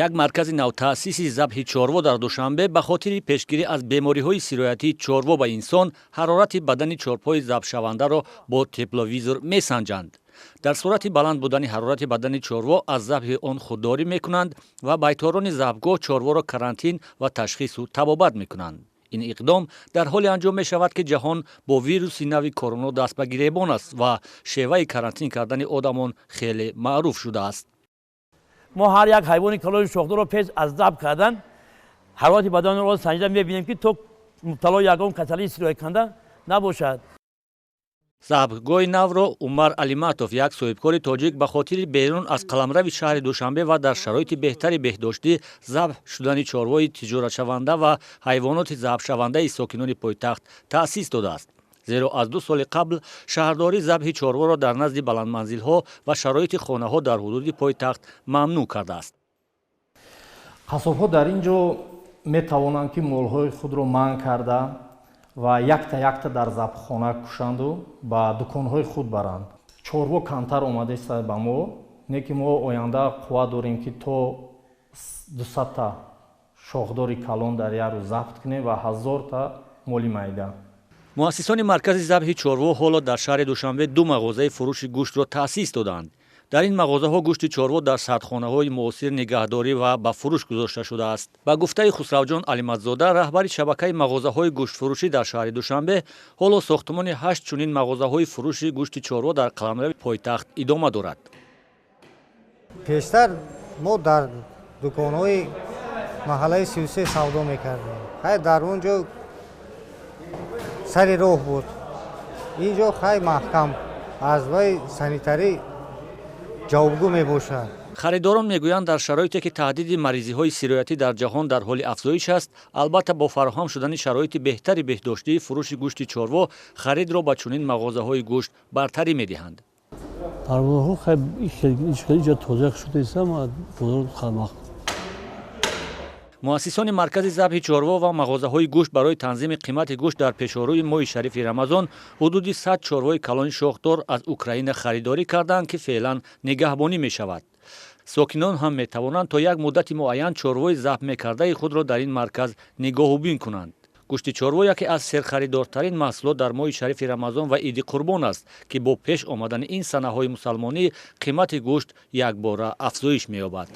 Як маркази навтаъсиси забҳи чорво дар Душанбе ба хотири пешгирӣ аз бемориҳои сироятии чорво ба инсон ҳарорати бадани чорпои забҳшавандаро бо тепловизор месанҷанд. Дар сурати баланд будани ҳарорати бадани чорво аз забҳи он худдорӣ мекунанд ва байторони забҳгоҳ чорворо карантин ва ташхису табобат мекунанд. Ин иқдом дар ҳоле анҷом мешавад, ки ҷаҳон бо вируси нави Короно даст ба гиребон аст ва шеваи карантин кардани одамон хеле маъруф шудааст. Мо ҳар як ҳайвони калони шохдорро пеш аз забҳ кардан ҳарорати баданро санҷида мебинем, ки то мубтало ягон касалии сирояткунанда набошад. Забҳгоҳи навро Умар Алиматов, як соҳибкори тоҷик, ба хотири берун аз қаламрави шаҳри Душанбе ва дар шароити беҳтари беҳдоштӣ забҳ шудани чорвои тиҷоратшаванда ва ҳайвоноти забҳшавандаи сокинони пойтахт таъсис додааст, зеро аз 2 соли қабл шаҳрдорӣ забҳи чорворо дар назди баландманзилҳо ва шароити хонаҳо дар ҳудуди пойтахт мамнӯъ кардааст. Қассобҳо дар ин ҷо метавонанд, ки молҳои худро манъ карда ва якта якта дар забҳхона кушанду ба дуконҳои худ баранд. Чорво камтар омадааст ба мо, не ки мо оянда қувват дорем, ки то 200-та шохдори калон дар як рӯз забт кунем ва 1000-та моли майда. Муассисони маркази забҳи чорво ҳоло дар шаҳри Душанбе ду мағозаи фурӯши гӯштро таъсис додаанд. Дар ин мағозаҳо гӯшти чорво дар сардхонаҳои муосир нигаҳдорӣ ва ба фурӯш гузошта шудааст. Ба гуфтаи Хусравҷон Алиматзода, раҳбари шабакаи мағозаҳои гӯштфурӯшӣ дар шаҳри Душанбе, ҳоло сохтмони ҳашт чунин мағозаҳои фурӯши гӯшти чорво дар қаламрави пойтахт идома дорад. Пештар мо дар дуконҳои маҳаллаи 33 савдо мекардем. Хай, дар он ҷо сари роҳ буд, ин ҷо хай маҳкам, аз вай санитарӣ ҷавобгӯ мебошад. Харидорон мегӯянд, дар шароите ки таҳдиди маризиҳои сироятӣ дар ҷаҳон дар ҳоли афзоиш аст, албатта, бо фароҳам шудани шароити беҳтари беҳдоштӣ фурӯши гӯшти чорво харидро ба чунин мағозаҳои гӯшт бартарӣ медиҳанд. Дар бозорҳо хай хеле ҷо тоза шуда, бозор. Муассисони маркази забҳи чорво ва мағозаҳои гӯшт барои танзими қимати гӯшт дар пешорӯи моҳи шарифи Рамазон ҳудуди 100 чорвои калони шохдор аз Украина харидорӣ карданд, ки феълан нигаҳбонӣ мешавад. Сокинон ҳам метавонанд то як муддати муайян чорвои забҳ мекардаи худро дар ин марказ нигоҳубин кунанд. Гӯшти чорво яке аз серхаридортарин маҳсулот дар моҳи шарифи Рамазон ва Иди Қурбон аст, ки бо пеш омадани ин санаҳои мусалмонӣ қимати гӯшт якбора афзоиш меёбад.